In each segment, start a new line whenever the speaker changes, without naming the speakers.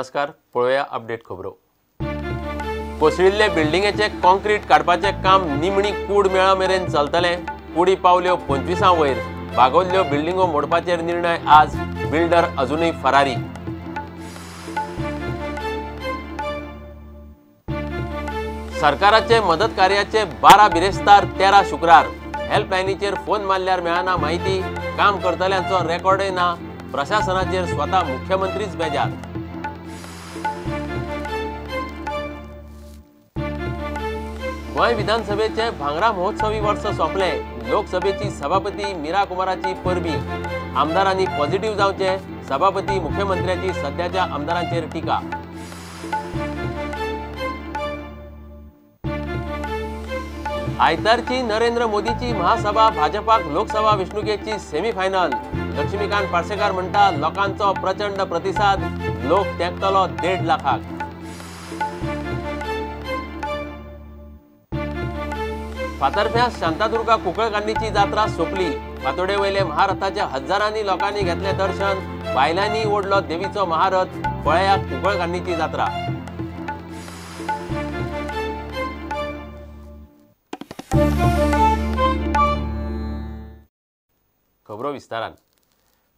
नमस्कार, पळोवया अपडेट खबरो. कोसळिल्ले बिल्डिंगेचे कॉन्क्रीट काडपाचें काम निमणी कूड मेळा मेरेन चलतलें. कुडी पावल्यो 25 वयर. बागोल्ल्यो बिल्डिंगो मोडपाचेर निर्णय आज. बिल्डर अजुनूय फरारी. सरकाराचे मदत कार्याचे 12 बिरेस्तार 13 शुक्रार. हेल्पलायनीचेर फोन मारल्यार मेळना माहिती. काम करतल्यांचो रेकॉर्डय ना. प्रशासनाचेर स्वता मुख्यमंत्रीच बेजार. गोंय विधानसभेचे भांगरा महोत्सवी वर्स सोंपलें. लोकसभेची सभापती मीरा कुमाराची परबी. आमदारांनी पॉझिटिव्ह जावचे. सभापती मुख्यमंत्र्याची सध्याच्या आमदारांचेर टिका. आयतारची नरेंद्र मोदीची महासभा भाजपाक लोकसभा वेंचणुकेची सेमीफायनल. लक्ष्मीकांत पार्सेकार म्हणटा लोकांचो प्रचंड प्रतिसाद. लोक तेंकतलो 1.5 लाखाक. फातर्फ्या शांतादुर्गा कुंकळकान्नीची जात्रा सोंपली. फातोडे वयले महारथाच्या हजारांनी लोकांनी घेतले दर्शन. बायलांनी ओडलो देवीचो महारथ. पळया कुंकळकान्नीची जात्रा. खबरो विस्तारान.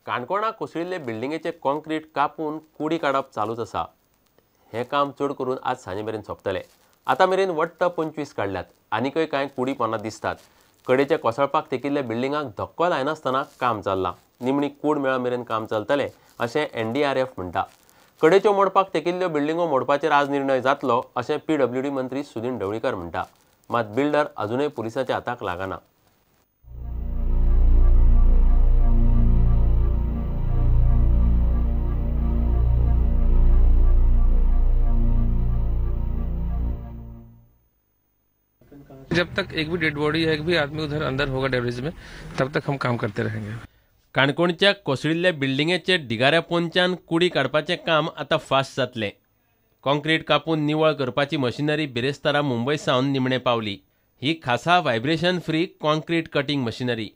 काणकोणा कोसळिल्ले बिल्डिंगेचे कॉन्क्रीट कापून कुडी काडप चालूच आसा. हें काम चड करून आज सांजे मेरेन सोंपतलें. आतां मेरेन वट्ट 25 काडल्यात. आनीकय कांय कुडी पोंदा दिसतात. कडेचे कोसळपाक तेकिल्ल्या बिल्डिंगाक धक्को लायनासतना काम चल्लां. निमणी कूड मेळा मेरेन काम चलतलें अशें NDRF म्हणटा. कडेच्यो मोडपाक तेकिल्ल्यो बिल्डिंगो मोडपाचेर आज निर्णय जातलो अशें PWD मंत्री सुदिन ढवळीकर म्हणटा. मात बिल्डर अजुनय पुलिसाच्या हाताक लागना.
जब तक एक भी डेड बॉडी या एक भी आदमी उधर अंदर होगा डेब्रिज में, तब तक हम काम करते रहेंगे.
काणकोणच्या कोसळिल्ल्या बिल्डिंगेचे ढिगाऱ्या पोंच्यान कुडी काडपाचें काम आतां फास्ट जातलें. कॉन्क्रीट कापून निवळ करपाची मशिनरी बिरेस्तारा मुंबय सावन निमणे पावली. ही खासा vibration free concrete cutting machinery.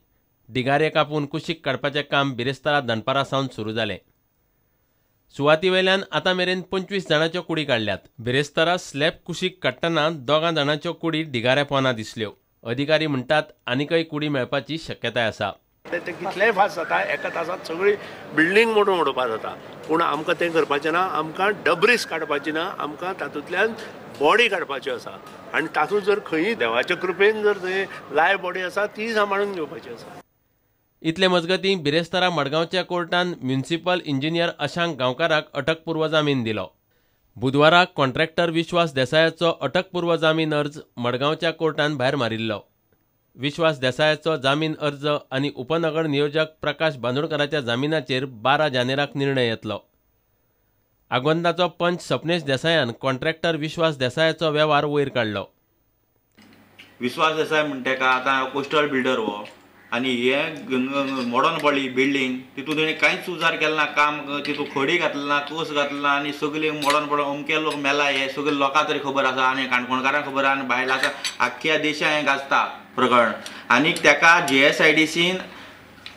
ढिगारे कापून कुशीक काडपाचें काम बिरेस्तारा दनपारा सावन सुरू जालें. सुवातीवेल्यान आतां मेरेन 25 जाणांच्यो कुडी काडल्यात. बिरेस्तारा स्लॅब कुशीक काडटना 2 जाणांच्यो कुडी ढिगाऱ्या पोंदा दिसल्यो. अधिकारी म्हणटात आनीकय कुडी मेळपाची शक्यताय आसा.
ते कितलेय फास्ट जाता, एका तासांत सगळी बिल्डींग मोडून उडोवपा जाता. पूण आमकां तें करपाचें ना. आमकां डब्रीस काडपाची ना. आमकां तातूंतल्यान बॉडी काडपाची आसा. आनी तातूंत जर खंयी देवाच्या कृपेन जर थंय लायव बॉडी आसा ती सांबाळून घेवपाची आसा.
इतले मजगतीं बिरेस्तारा मडगांवच्या कोर्टान म्युनिसिपल इंजिनियर अशांक गांवकाराक अटकपूर्व जामीन दिलो. बुधवारा कॉन्ट्रॅक्टर विश्वास देसायाचो अटकपूर्व जामीन अर्ज मडगांवच्या कोर्टान भायर मारिल्लो. विश्वास देसायाचो जामीन अर्ज आनी उपनगर नियोजक प्रकाश बांदोडकराच्या जामिनाचेर 12 जानेराक निर्णय येतलो. आगोंदाचो पंच सपनेश देसायान कॉन्ट्रॅक्टर विश्वास देसायाचो वेव्हार वयर काडलो.
विश्वास देसाय म्हणटा तेका आतां कोस्टल बिल्डर हो आनी हे मोडोन पडली बिल्डींग, तितून तेणी कांयच उजार केलो ना. काम तितून खडी घातली ना, कोस घातली ना आनी सगळी मोडोन पडोन अमके लोक मेला हे सगळे लोकां तरी खबर आसा आनी काणकोणकारांक खबर आसा आनी भायल्या आसा आख्ख्या देशांत हें गाजता प्रकरण. आनी तेका GSIDCन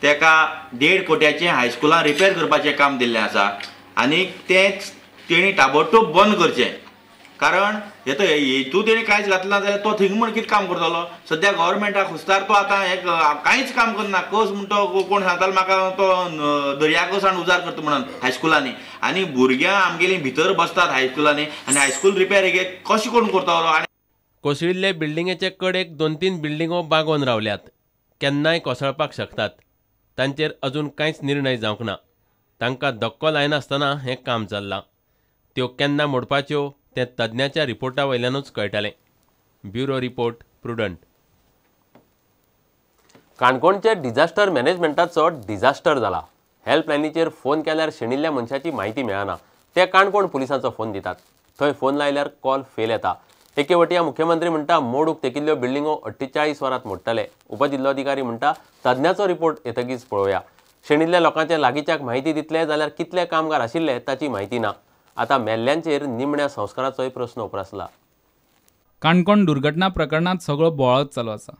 तेका 1.5 कोट्याचें हायस्कुलान रिपेर करपाचें काम दिल्लें आसा आनी तें तेणी ताबडतोब बंद करचें. कारण हेतू तेणी कांयच घातलें ना जाल्यार तो थिंग म्हण कितें काम करतलो. सद्या गव्हर्मेंटाक खुस्तार तो आतां हें कांयच काम करना. कस म्हणटा कोण सांगतालो म्हाका तो दर्या कस आनी उजार करता म्हणून हायस्कुलांनी आनी भुरग्यां आमगेलीं भितर बसतात हायस्कुलांनी आनी हायस्कूल रिपेर कशें कोण करतलो. आनी
कोसळिल्ले बिल्डिंगेचे कडेक 2-3 बिल्डिंगो बागोवन रावल्यात. केन्नाय कोसळपाक शकतात. तांचेर अजून कांयच निर्णय जावंक ना. तांकां धक्को लायनासतना हें काम चल्लां. त्यो केन्ना मोडपाच्यो तें तज्ञाच्या रिपोर्टा वयल्यानूच कळटलें. Bureau report, Prudent. काणकोणचे डिझास्टर मॅनेजमेंटाचो डिझास्टर जाला. हेल्पलायनीचेर फोन केल्यार शेणिल्ल्या मनशाची म्हायती मेळना. ते काणकोण पुलिसांचो फोन दितात. थंय फोन लायल्यार कॉल फेल येता. एके वटयां मुख्यमंत्री म्हणटा मोडूंक तेकिल्ल्यो बिल्डिंगो 48 वरांत मोडटले. उपजिल्लोधिकारी म्हणटा तज्ञाचो रिपोर्ट येतकीच पळोवया. शेणिल्ल्या लोकांच्या लागींच्याक म्हायती दितले जाल्यार कितले कामगार आशिल्ले ताची म्हायती ना. आतां मेल्ल्यांचेर निमण्या संस्काराचोय प्रस्न उप्रासला.
काणकोण दुर्घटना प्रकरणांत सगळो बोवाळच चालू आसा.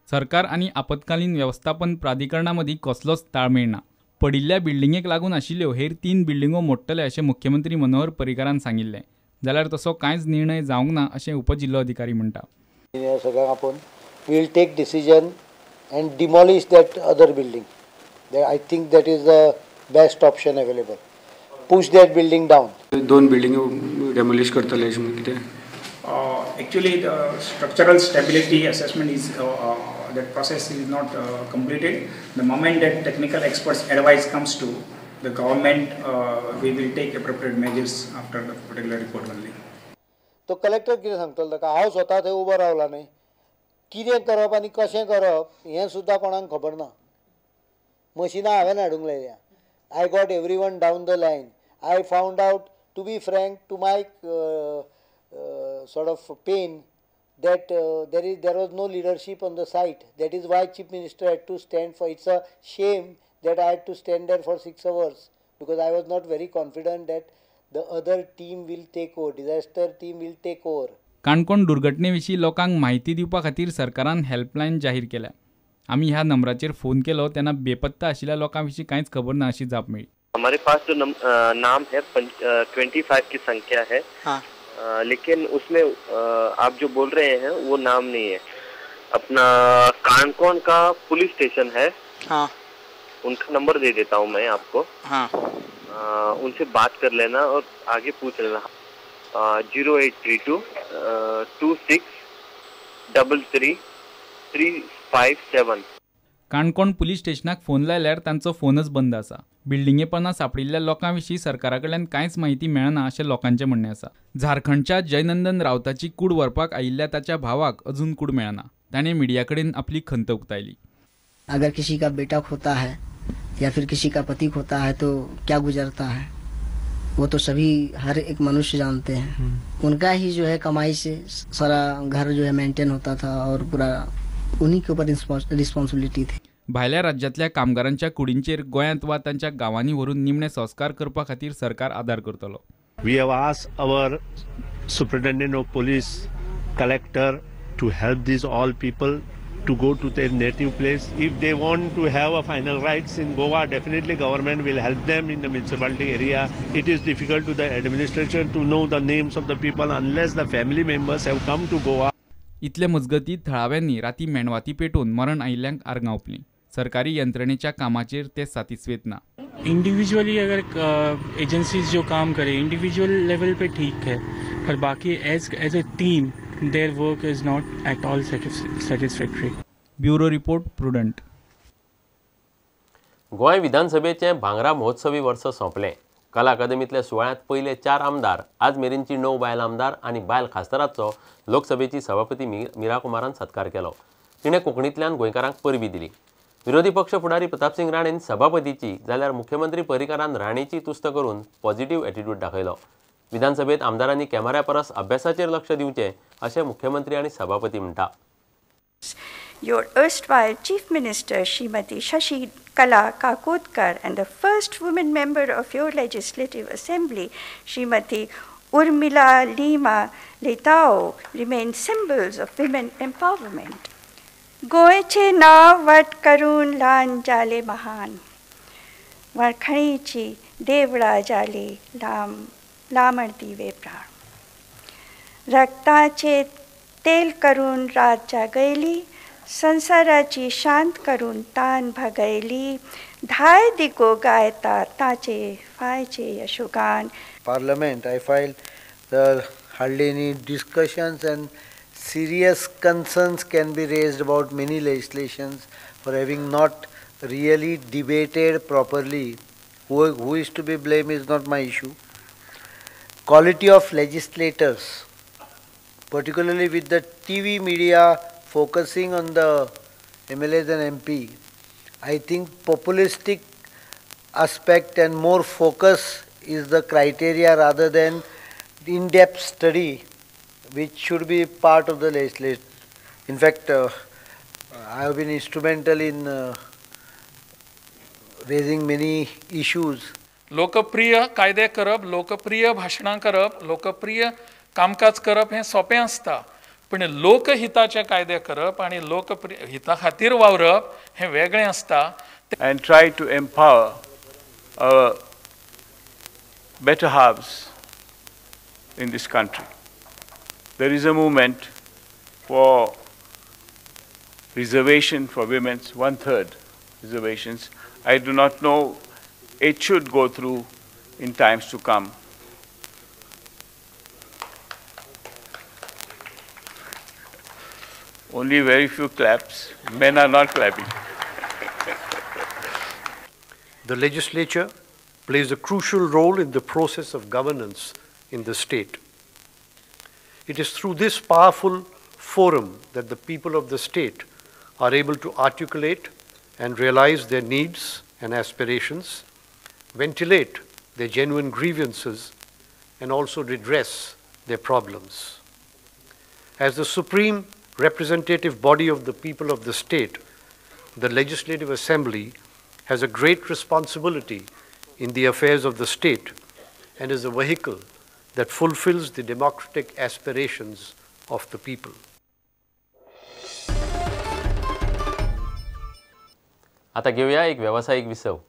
सरकार आनी आपत्कालीन वेवस्थापन प्राधिकरणा मदीं कसलोच ताळमेळ ना. पडिल्ल्या बिल्डिंगेक लागून आशिल्ल्यो हेर 3 बिल्डिंगो मोडटले अशें मुख्यमंत्री मनोहर पर्रीकारान सांगिल्लें, जाल्यार तसो कांयच निर्णय जावंक ना अशें उपजिल्लोधिकारी म्हणटा.
सगळ्यांक आपोवन we will take decision and demolish that other building. I think that is the best option available. Push that building down.
2 बिल्डिंगो demolish करतले अशें कितें?
Actually the structural stability assessment is that process is not completed. The moment that technical experts advice comes to the government, we will take appropriate measures after the particular report only.
तो collector कितें सांगतलो ताका? हांव स्वता थंय उबो रावला न्हय, कितें करप आनी कशें करप हें सुद्दां कोणाक खबर ना. मशिनां हांवें हाडूंक लायल्या. I got everyone down the line. I found out, to be frank, to my sort of pain, that there was no leadership on the site. That is why Chief Minister had to stand for. It's a shame that I had to stand there for 6 hours because I was not very confident that the other team will take over, disaster team will take over.
Canacona दुर्घटने विशीं लोकांक म्हायती दिवपा खातीर सरकारान helpline जाहीर केल्या. आमी ह्या नंबराचेर फोन केलो तेन्ना बेपत्ता आशिल्ल्या लोकां विशीं कांयच खबर ना अशी जाप मेळ्ळी.
हमारे पास जो नाम है 25 की संख्या है. हाँ. लेकिन उसमें आप जो बोल रहे हैं वो नाम नहीं है. अपना काणकोण का पुलिस स्टेशन है. हाँ. उनका नंबर दे देता हूँ मैं आपको. हाँ. उनसे बात कर लेना और आगे पूछ लेना. 0832 26 33 357.
काणकोण पुलीस स्टेशनाक फोन लायल्यार तांचो फोनच बंद आसा. बिल्डिंगे पोंदा सांपडिल्ल्या लोकां विशीं सरकारा कडल्यान कांयच म्हायती मेळना अशें लोकांचें म्हणणें आसा. झारखंडच्या जयनंदन रावताची कूड व्हरपाक आयिल्ल्या ताच्या भावाक अजून कूड मेळना. ताणें मिडिया कडेन आपली खंत उक्तायली.
अगर किसी का बेटा खोता है या फिर किसी का पति खोता है तो क्या गुजरता है वो तो सभी हर एक मनुष्य जानते हैं. उनका ही जो है कमाई से सारा घर जो है मेंटेन होता था और पूरा उन्हीं के ऊपर रिस्पॉन्सिबिलिटी थी.
भायल्या राज्यांतल्या कामगारांच्या कुडींचेर गोंयांत वा तांच्या गांवांनी व्हरून निमणे संस्कार करपा खातीर सरकार आदार करतलो.
We have asked our superintendent of police, collector to help these all people to go to their native place. If they want to have a final rights in Goa, definitely government will help them in the municipality area. It is difficult to the administration to know the names of the people unless the family members have come to Goa.
इतले मजगती थळाव्यांनी राती मेणवाती पेटोवन मरण आयिल्ल्यांक आर्गां ओंपलीं. सरकारी यंत्रणेच्या कामाचेर ते सातिस्वेत ना.
इंडिविजुअली अगर एजेंसीज जो काम करे इंडिविजुअल लेवल पे ठीक है, पर बाकी as a team their work is not at all satisfactory.
Bureau report, Prudent.
Goa विधानसभेचें भांगरा महोत्सवी वर्स सोंपलें. कला अकादमींतल्या सुवाळ्यांत पयले 4 आमदार, आज मेरेनची 9 बायल आमदार आनी बायल खासदाराचो लोकसभेची सभापती मीरा कुमारान सत्कार केलो. तिणें कोंकणींतल्यान गोंयकारांक परबी दिली. विरोधी पक्ष फुडारी प्रतापसिंग राणेन सभापतीची जाल्यार मुख्यमंत्री पर्रीकारान राणेची तुस्त करून पॉझिटिव्ह एटिट्यूड दाखयलो. विधानसभेत आमदारांनी कॅमेऱ्या परस अभ्यासाचेर लक्ष दिवचें अशें मुख्यमंत्री आनी सभापती म्हणटा.
Your erstwhile Chief Minister Shrimati Shashikala Kakodkar and the first woman member of your Legislative Assembly, Shrimati Urmila Lima Letao, remain symbols of women empowerment. गोंयचें नांव वट करून ल्हान जाले महान, वरखणीची देवळां जाली लांब लामण दिवे प्राण, रक्ताचें तेल करून रात जागयली, संसाराची शांत करून तान भागयली, धाय दिको गायता ताचे फायचे यशोगान.
Parliament, I feel hardly any discussions and serious concerns can be raised about many legislations for having not really debated properly. Who is to be blamed is not my issue. Quality of legislators, particularly with the TV media focusing on the MLAs and MP, I think populistic aspect and more focus is the criteria rather than in-depth study, which should be part of the legislation. In fact, I have been instrumental in raising many issues.
लोकप्रिय कायदे करप, लोकप्रिय भाशणां करप, लोकप्रिय कामकाज करप हें सोंपें आसता, पूण लोकहिताचे कायदे करप आनी लोकप्रिय हिता खातीर वावरप हें वेगळें आसता.
And try to empower our better halves in this country. There is a movement for reservation for women, 1/3 reservations. I do not know, it should go through in times to come. Only very few claps. Men are not clapping.
The legislature plays a crucial role in the process of governance in the state. It is through this powerful forum that the people of the state are able to articulate and realize their needs and aspirations, ventilate their genuine grievances, and also redress their problems. As the supreme representative body of the people of the state, the Legislative Assembly has a great responsibility in the affairs of the state and is a vehicle that fulfills the democratic aspirations of the people.
आता घेऊया एक व्यावसायिक विसव.